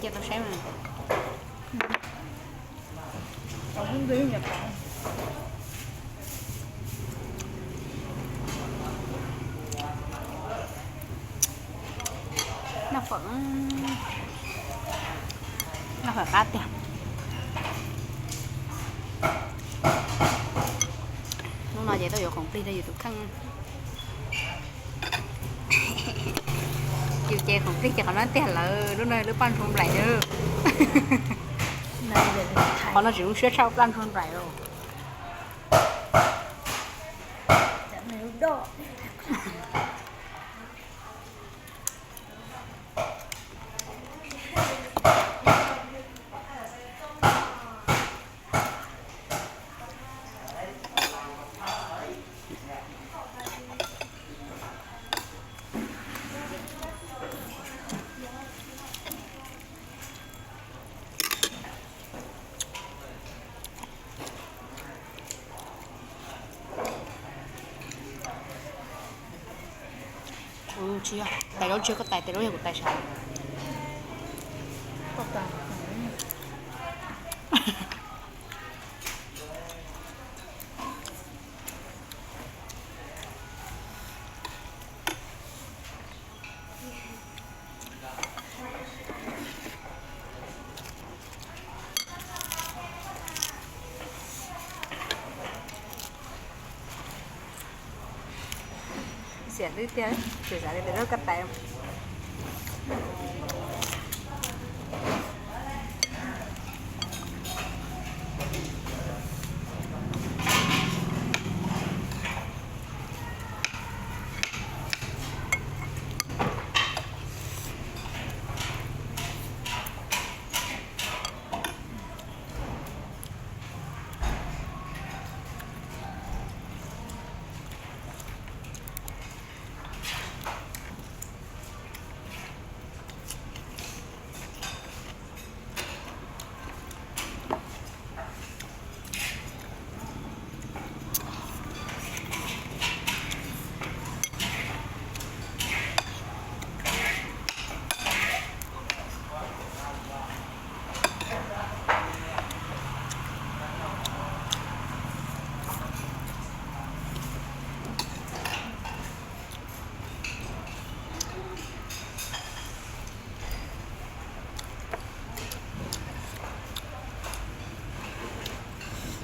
Cia tau saib mas. Noj fawm, noj fawm qab tiag. Hnub no ces tuaj yuav khoom plig rau yus tus kheej. Yus ces khoom plig ces qhov no tiag lawm, lub no lub paj ntshua nplaim na. Qhov no tsis zoo siab tshaj paj ntshua nplaim os. Tsis yog tais zaub, tsis yog koj tais, tais zaub yog kuv tais sav. Xiam hlwb tiag, tsis xav li tais zaub koj tais.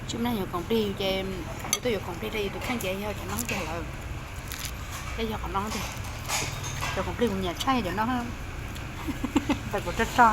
Tsis muaj neeg yuav khoom plig ces yus tuaj yuav khoom plig rau yus tus kheej ces yog cov no tiag lawm. Thiab yog qhov no tiag, cov khoom plig kuv nyiam tshaj yog cov no. Tais kuv tso tso.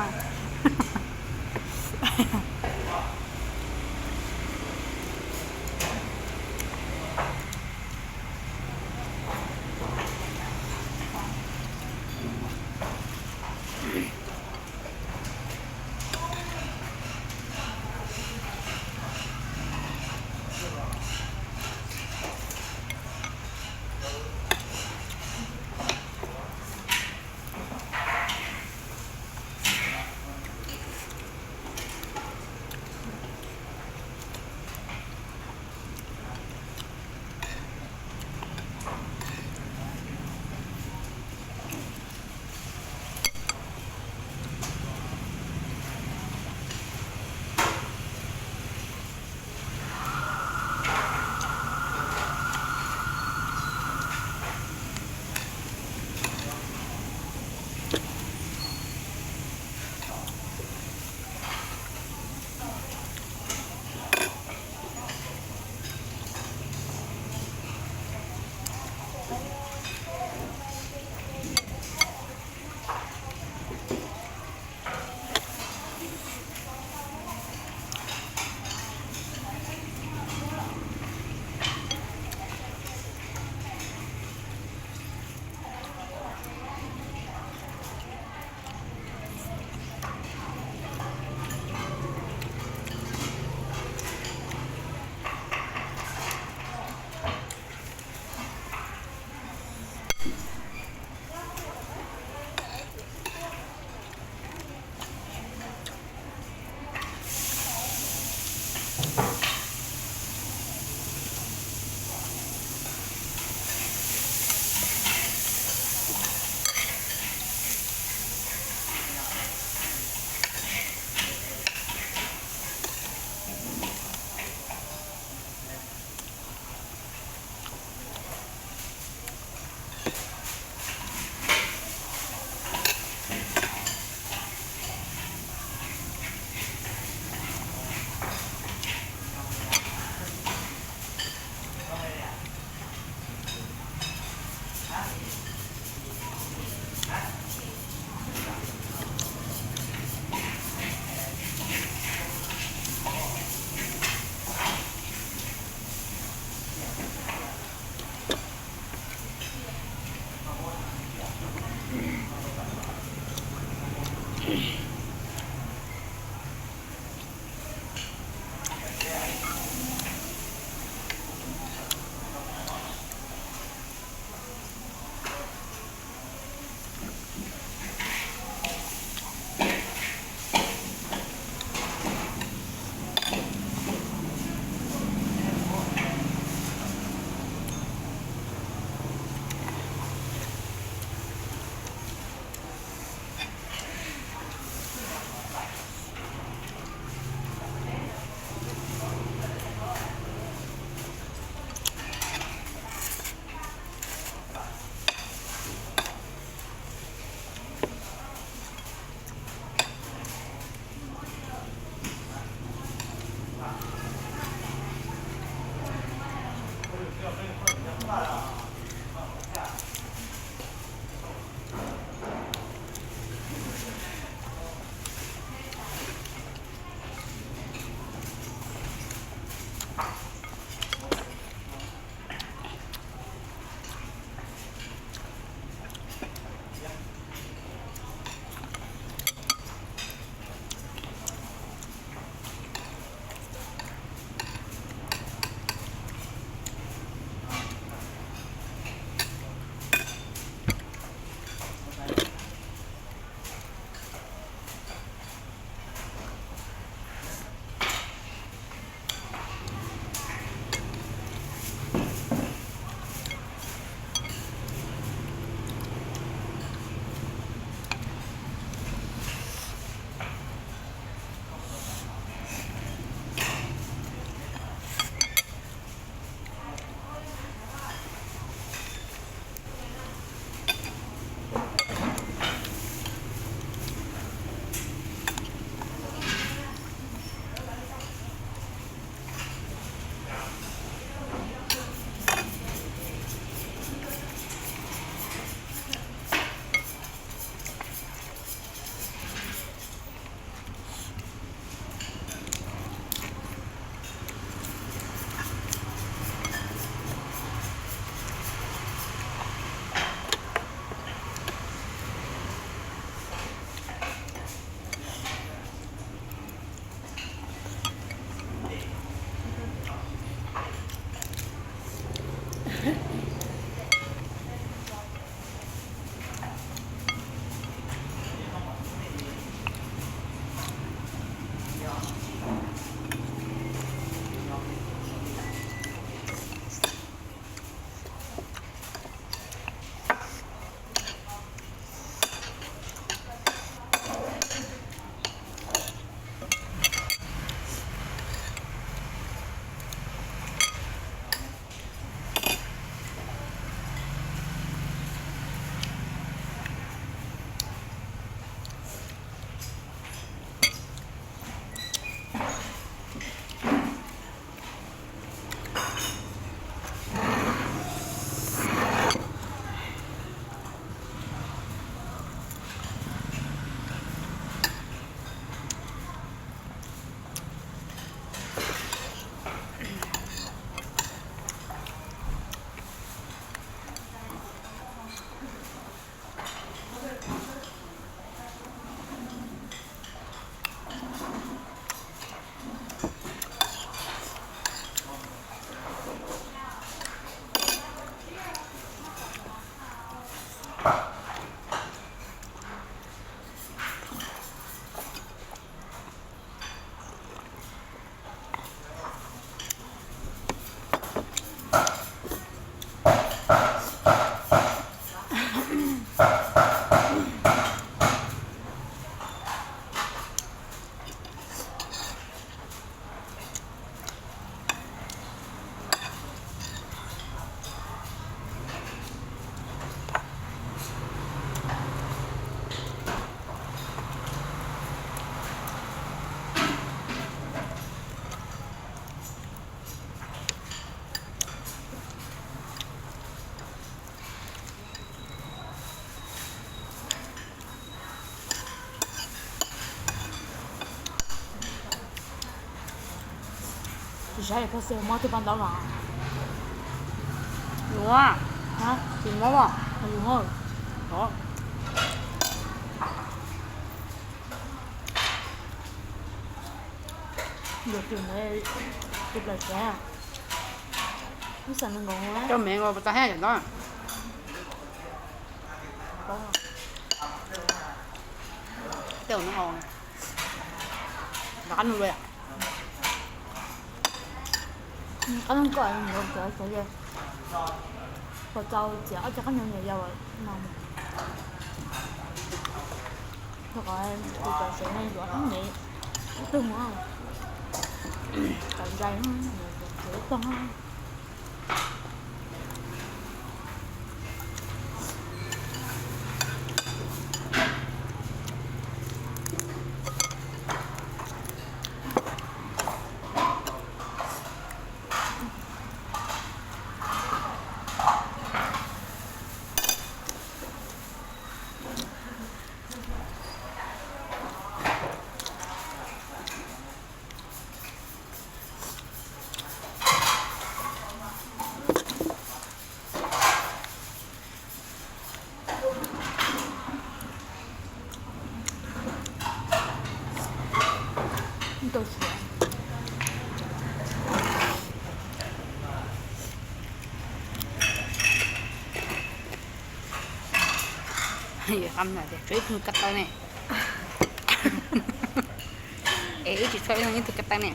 Tsis saib koj xav muab twb pab ntaub los. Ua, tsis muab os. Ua, o. Yuav tsum mus tus plaws sav, ib xav nees nkaum coj me nkaus tag haj yam ntawd. Tej no rov qab nug lawm. Qab no kom nkaus cov cov puas tau txiav ob cov qab no nyuam yaus no. Rau qhov tus cov sev no yuav qab me ib tug mus tau ntsais txiav ib tog. Ntau siav. Yuav qab no tias tshuav ib tug ko taw ne. Es ib tsis tshuav ib tug ko taw ne.